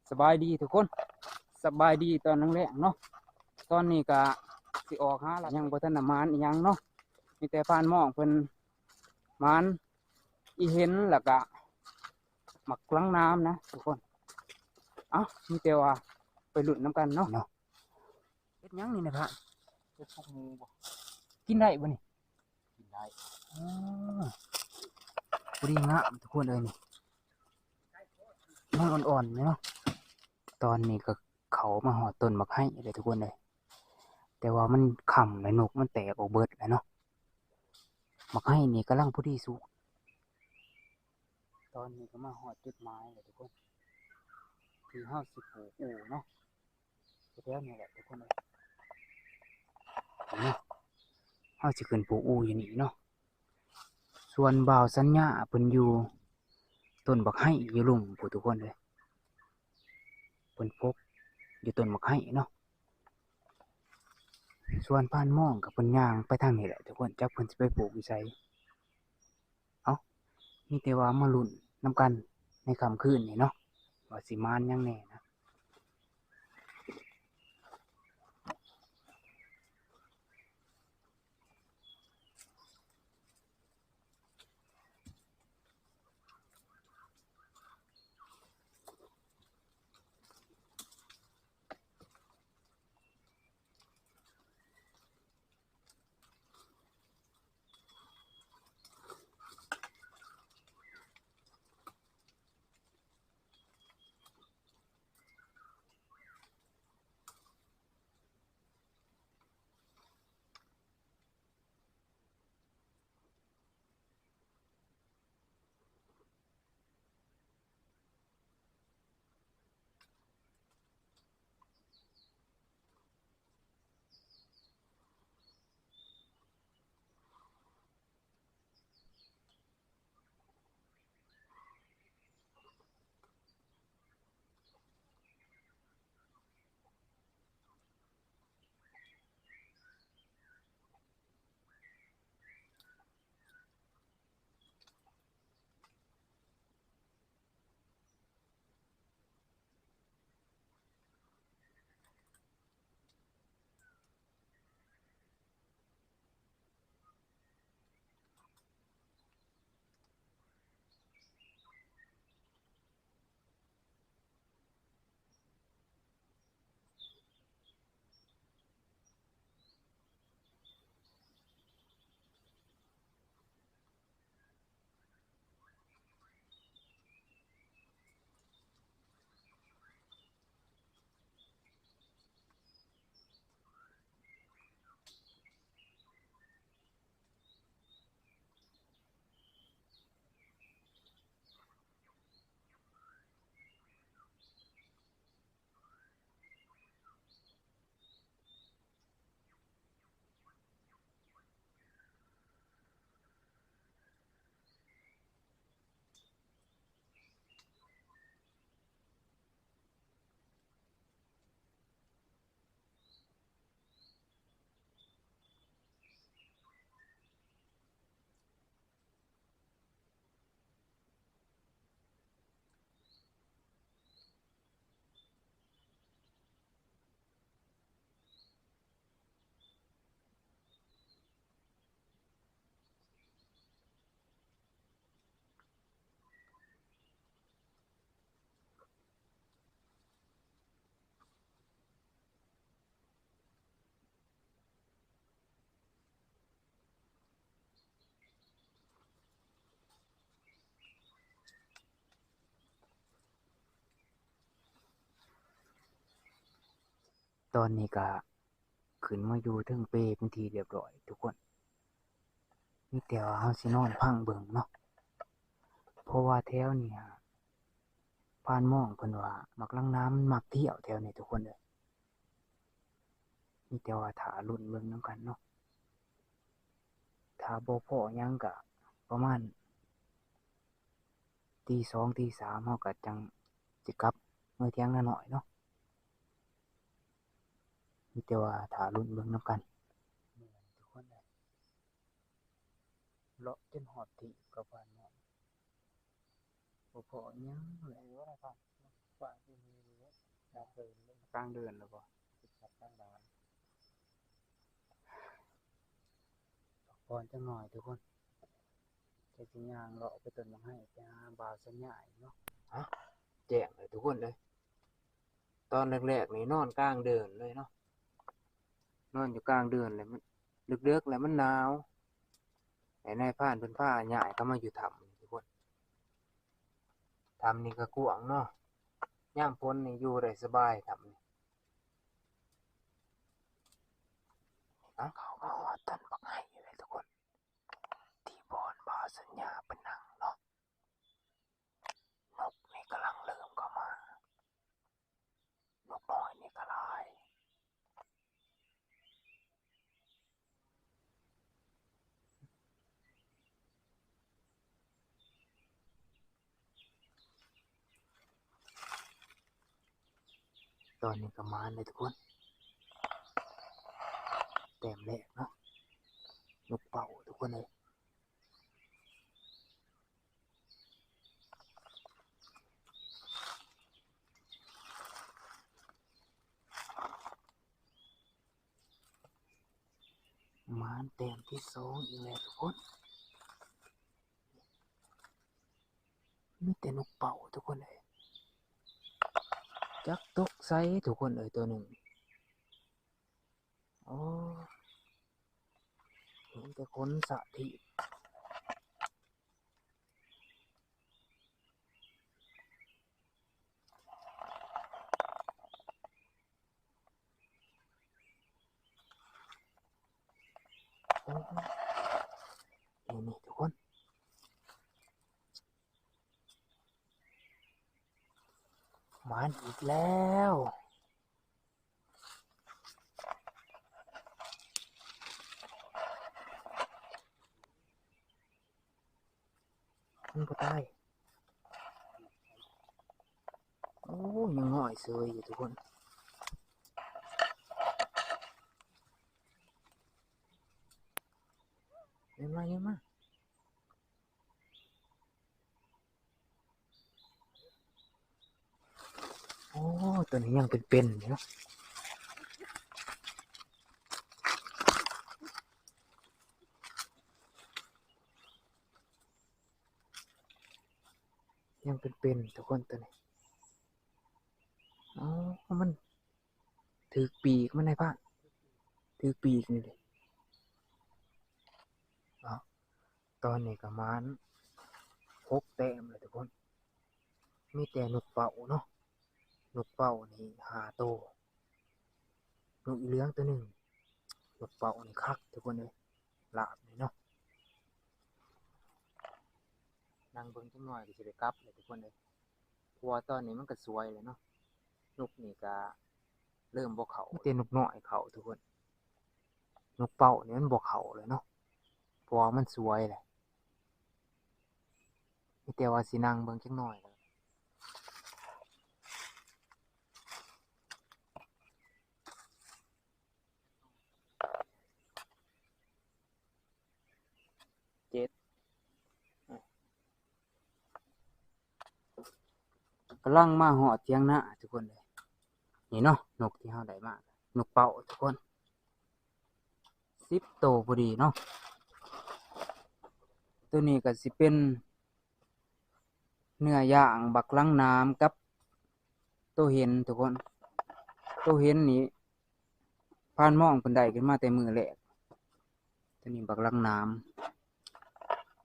ສະບາຍດີທຸກຄົນ ສະບາຍດີຕອນແລງໆເນາະ. ຕອນນີ້ກະຊິອອກຫາລະ ຍັງບໍ່ທັນໄດ້ໝານອີ່ຫຍັງເນາະ ມີແຕ່ພານມອງເພິ່ນໝານອີ່ເຫັນ ແລ້ວກະໝາກຫຼັງນ້ຳນະທຸກຄົນ. ເອົ້າ ມີແຕ່ວ່າໄປລຸ້ນນຳກັນເນາະ. ເນາະ ເຮັດຫຍັງນີ້ນະພະ? ເຮັດພວກໝູບໍ່? ກິນໄດ້ບໍ່ນີ້? ກິນໄດ້. ອໍ ພໍດີງາມທຸກຄົນເອີຍນີ້ ມັນອ່ອນໆເນາະ. ຕອນນີ້ກໍເຂົ້າມາຮອດຕົ້ນໝາກໄຮແລ້ວທຸກຄົນເອີຍ ແຕ່ວ່າມັນຄ່ຳແລ້ວ ນົກມັນແຕກອອກເບິດແລ້ວເນາະ. ໝາກໄຮນີ້ກຳລັງພໍດີສຸກ. ຕອນນີ້ກໍມາຮອດຈຸດໝາຍແລ້ວທຸກຄົນ ທີ່ເຮົາຊິປູກອູ່ເນາະ. ແຖວນີ້ແຫຼະທຸກຄົນເອີຍ ເຫັນບໍ່? ເຮົາຊິຂຶ້ນປູກອູ່ຢູ່ນີ້ເນາະ. ສ່ວນບ່າວສັນຍາເພິ່ນຢູ່ຕົ້ນບັກໄຮຢູ່ລຸ່ມພຸ້ນທຸກຄົນເອີຍ ເພິ່ນປົກຢູ່ຕົ້ນບັກໄຮເນາະ. ສ່ວນພານມອງກໍເພິ່ນຍ່າງໄປທາງນີ້ແຫຼະທຸກຄົນ ຈັກເພິ່ນຊິໄປປູກຢູ່ໃສ. ເອົ້າ ມີແຕ່ວ່າມາລຸ້ນນຳກັນໃນຄ່ຳຄືນນີ້ເນາະ ວ່າຊິໝານຫຍັງແດ່ນະ. ຕອນນີ້ກະຂຶ້ນມາຢູ່ເທິງເປເປັນທີ່ຮຽບຮ້ອຍທຸກຄົນ. ມີແຕ່ວ່າເຮົາຊິນອນຟັງເບິ່ງເນາະ ເພາະວ່າແຖວນີ້ ພານມອງເພິ່ນວ່າໝາກຫຼັງນ້ຳມັນມັກທ່ຽວແຖວນີ້ທຸກຄົນເອີຍ. ມີແຕ່ວ່າຖ້າລຸ້ນເບິ່ງນຳກັນເນາະ ຖ້າບໍ່ພໍ້ຫຍັງກະປະມານຕີສອງຕີສາມ ເຮົາກະຈັ່ງຊິກັບເມືອຖຽງນານ້ອຍເນາະ. ມີແຕ່ວ່າຖ້າລຸ້ນເບິ່ງນຳກັນ ທຸກຄົນເອີຍ. ເລາະຈົນຮອດທີ່ກັບບ້ານເນາະ ບໍ່ພໍ້ຫຍັງເລີຍ. ວ່າໄດ້ພາກ ພາກຢູ່ນີ້ແຫຼະ ກາງເດີນແລ້ວບໍ່? ພັກຜ່ອນຈັກໜ່ອຍທຸກຄົນ ຈະຊິຍ່າງເລາະໄປຕົ້ນໝາກໄຮ ໄປຫາບ່າວສັນຍາອີກເນາະ. ຮະ ແຈ້ງເລີຍທຸກຄົນເອີຍ. ຕອນແລກໆນີ້ນອນກາງເດີນເລີຍເນາະ ນອນຢູ່ກາງເດີນເລີຍ ມັນເດິກໆແລ້ວມັນໜາວ ໃຫ້ນາຍພານເພິ່ນພາຍ້າຍເຂົ້າມາຢູ່ຖ້ຳນີ້ທຸກຄົນ. ຖ້ຳນີ້ກໍກວ້າງເນາະ ຍາມຝົນນີ້ຢູ່ໄດ້ສະບາຍຖ້ຳນີ້. ເອົາ ເຂົ້າມາຮອດຕົ້ນບັກໄຮເລີຍທຸກຄົນ ທີ່ບ່ອນບ່າວສັນຍາເພິ່ນນັ່ງເນາະ. ນົກນີ້ກຳລັງເລີ່ມເຂົ້າມາ ນົກນ້ອຍນີ້ກໍຫຼາຍ. ຕອນນີ້ກໍມາແລ້ວທຸກຄົນ ແຕ້ມແລກເນາະ ນົກເປົ້າທຸກຄົນເອີຍ. ມາແຕ້ມທີສອງອີກແລ້ວທຸກຄົນ ມີແຕ່ນົກເປົ້າທຸກຄົນເອີຍ. ຈັກຕົກໃສທຸກຄົນເອີຍ ໂຕໜຶ່ງ. ໂອ້ ເຫັນແຕ່ຂົນສະຖີບ. ໂອ້ ນີ້ໆ ທຸກຄົນ ມາອີກແລ້ວ. ມັນບໍ່ຕາຍ. ໂອ້ ຍັງຫ້ອຍເຊີຍຢູ່ທຸກຄົນ. ເດີນມາ ເດີນມາ. ໂອ້ ຕົວນີ້ຍັງເປັນໆຢູ່ເນາະ ຍັງເປັນໆທຸກຄົນຕົວນີ້. ອໍ ມັນຖືກປີກມັນ ນາຍພານ ຖືກປີກນີ້ເດ້ເນາະ. ຕອນນີ້ກະປະມານຫົກແຕ້ມແລ້ວທຸກຄົນ ມີແຕ່ນົກເປົ້າເນາະ ນົກເປົ້ານີ້ຫ້າໂຕ ນົກອີເຫຼືອງໂຕໜຶ່ງ ນົກເປົ້ານີ້ຄັກທຸກຄົນເອີຍ ລາບນີ້ເນາະ. ນັ່ງເບິ່ງຈັກໜ່ອຍກໍຊິໄດ້ກັບແລ້ວທຸກຄົນເອີຍ ເພາະວ່າຕອນນີ້ມັນກໍສວຍແລ້ວເນາະ ນົກນີ້ກະເລີ່ມບໍ່ເຂົ້າ ມີແຕ່ນົກນ້ອຍເຂົ້າທຸກຄົນ. ນົກເປົ້ານີ້ມັນບໍ່ເຂົ້າເລີຍເນາະ ເພາະວ່າມັນສວຍແຫຼະ ມີແຕ່ວ່າຊິນັ່ງເບິ່ງຈັກໜ່ອຍ. ເຈັດ ກຳລັງມາຮອດຖຽງນາທຸກຄົນເອີຍ. ນີ້ເນາະ ນົກທີ່ເຮົາໄດ້ມາ ນົກເປົ້າທຸກຄົນ ສິບໂຕພໍດີເນາະ. ໂຕນີ້ກໍຊິເປັນເນື້ອຢ່າງບັກລັງໜາມກັບໂຕເຫັນທຸກຄົນ. ໂຕເຫັນນີ້ ພານມອງເພິ່ນໄດ້ຂຶ້ນມາແຕ່ມື້ແລກ. ໂຕນີ້ບັກລັງໜາມ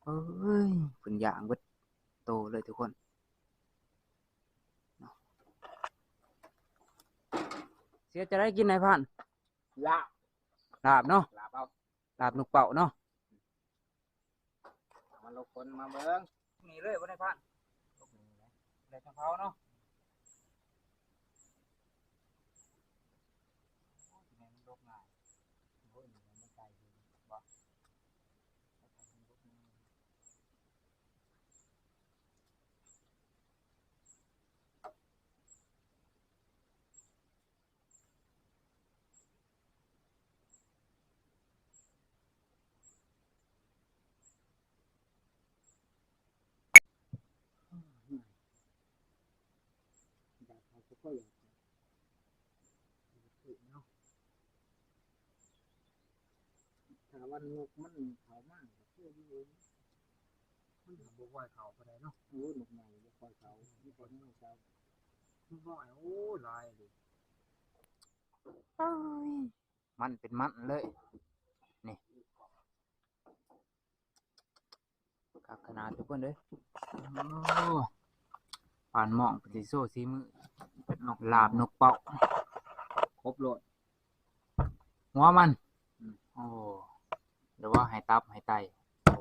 ເອີຍ ເພິ່ນຍ່າງເບິດໂຕເລີຍທຸກຄົນ. ເສຍຈັ່ງໃດກິນນາຍພານ? ລາບ ລາບເນາະ ລາບເອົາ ລາບນົກເປົ້າເນາະ. ເອົາມາລົກຄົນມາເບິ່ງ ນີ້ເລີຍບໍ່ນາຍພານ? ລົກນີ້ແຫຼະ ແລ້ວຈັ່ງເຜົາເນາະ. ໂອ້ຍ ແມ່ນມັນລົກງ່າຍ ໂອ້ຍ ມັນໄກຢູ່ບໍ່? ດາບເຮົາບໍ່ຄ່ອຍຢາກ ວັນນົກມັນເຂົ້າມາກໍຄືຢູ່ ມັນກໍບໍ່ຄ່ອຍເຂົ້າປານໃດເນາະ. ໂອ້ ນົກໃຫຍ່ບໍ່ຄ່ອຍເຂົ້າ ມີແຕ່ນົກນ້ອຍເຂົ້າ. ນົກນ້ອຍ ໂອ້ ຫຼາຍເດ້. ເອີຍ ມັນເປັນມັນເລີຍ ນີ້ ຄັກຂະໜາດທຸກຄົນເອີຍ. ໂອ້ ປານໝ້ອງເພິ່ນຊິໂຊສີມື ນົກ ລາບນົກເປົ້າ ຄົບໂລດ ຫົວມັນ. ອືມ ໂອ້ ຫຼືວ່າໃຫ້ຕັບໃຫ້ໄຕ?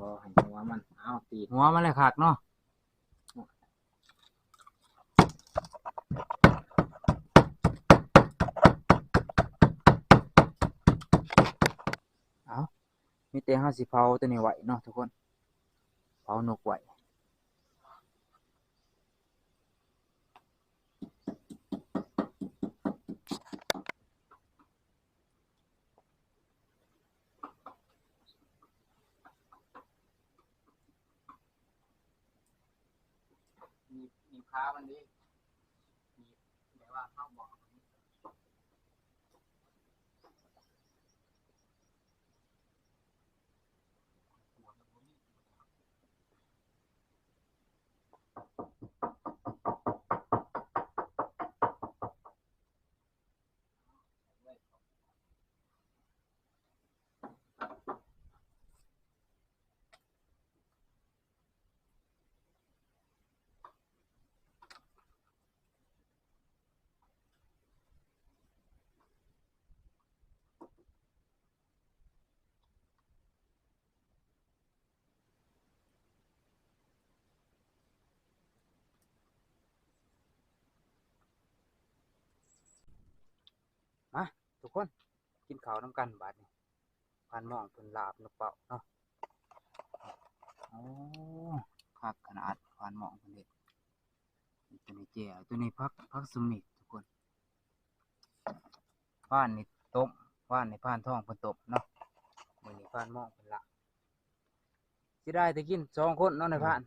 ບໍ່ ໃຫ້ຫົວມັນ. ເອົາ ຕີດຫົວມັນແຫຼະຄັກເນາະ. ເອົາ ມີແຕ່ເຮົາຊິເຜົາຕົວນີ້ໄວ້ເນາະທຸກຄົນ ເຜົານົກໄວ້. ໜີບ ໜີບຂາມັນເດ້ ໜີບແບບວ່າເຮົາບໍ່ເອົາມັນ ມາ ທຸກຄົນ ກິນເຂົ້ານຳກັນບາດນີ້. ພານໝ້ອງເພິ່ນລາບນົກເປົ້າເນາະ. ໂອ້ ຄັກຂະໜາດ ພານໝ້ອງເພິ່ນເຮັດ. ຕົວນີ້ແຈ່ວ ຕົວນີ້ຜັກ ຜັກສະມິກທຸກຄົນ. ວານນີ້ຕົ້ມ ວານນີ້ພານທອງເພິ່ນຕົ້ມເນາະ. ມື້ນີ້ພານໝ້ອງເພິ່ນລາບ. ເສຍດາຍແຕ່ກິນສອງຄົນເນາະ ອືມ ນາຍພານ.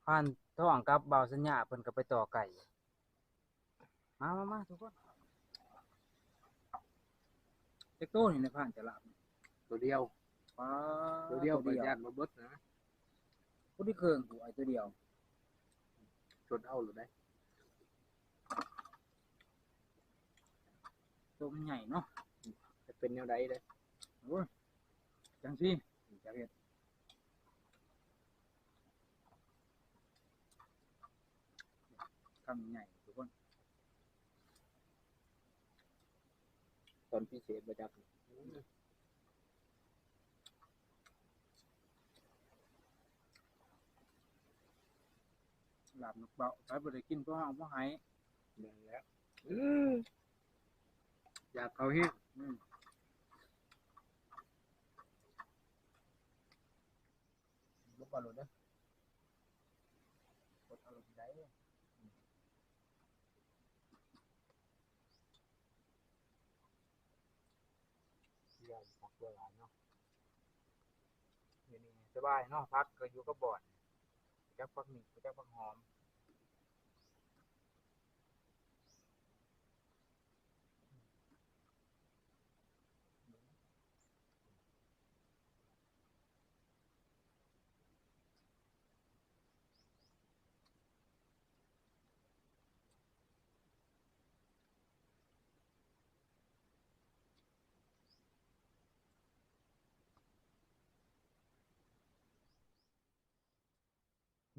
ພານທອງກັບບ່າວສັນຍາເພິ່ນກໍໄປຕໍ່ໄກ່. ມາ ມາ ມາ ທຸກຄົນ. ຈັກໂຕນີ້ນາຍພານຈະລາບ? ໂຕດຽວ. ປ້າ ໂຕດຽວ ໂຕດຽວ ກໍຢ້ານບໍ່ເບິດນະ. ຜູ້ທີ່ເຄິ່ງຖ້ວຍໂຕດຽວ. ຊົດເອົາໂລດໄດ໋. ໂຕມັນໃຫຍ່ເນາະ. ຈະເປັນແນວໃດເດ້? ໂອ້ຍ ຈັ່ງຊີ້ ຈັກເຮັດ. ຄຳໃຫຍ່ທຸກຄົນ. ຕອນພິເສດບໍ່ຈັກ ລາບນົກເປົ້າ ໃຜບໍ່ໄດ້ກິນພວກເຮົາບໍ່ໃຫ້. ແມ່ນແລ້ວ ຢາກເຂົ້າແຮງ. ອືມ ບໍ່ປາໂລດເດີ ກົດເອົາໂລດໄດ້. ອືມ ຢ່າໄປຕັກຕົວຫຼາຍເນາະ. ດຽວນີ້ສະບາຍເນາະ ຜັກກໍຢູ່ກັບບ່ອນ ຈັກຜັກໝິ່ງ ຈັກຜັກຫອມ.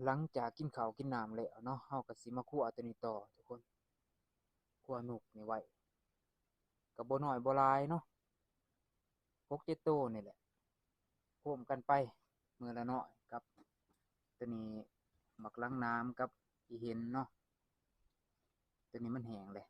ຫຼັງຈາກກິນເຂົ້າກິນນ້ຳແລ້ວເນາະ ເຮົາກໍຊິມາຄົວຕົວນີ້ຕໍ່ທຸກຄົນ. ຄົວນົກນີ້ໄວ້ ກໍບໍ່ນ້ອຍບໍ່ຫຼາຍເນາະ ຫົກເຈັດໂຕນີ້ແຫຼະ ໂຮມກັນໄປມື້ລະໜ້ອຍກັບຕົວນີ້ ໝາກຫຼັງໜາມກັບອີ່ເຫັນເນາະ. ຕົວນີ້ມັນແຫ້ງແລ້ວ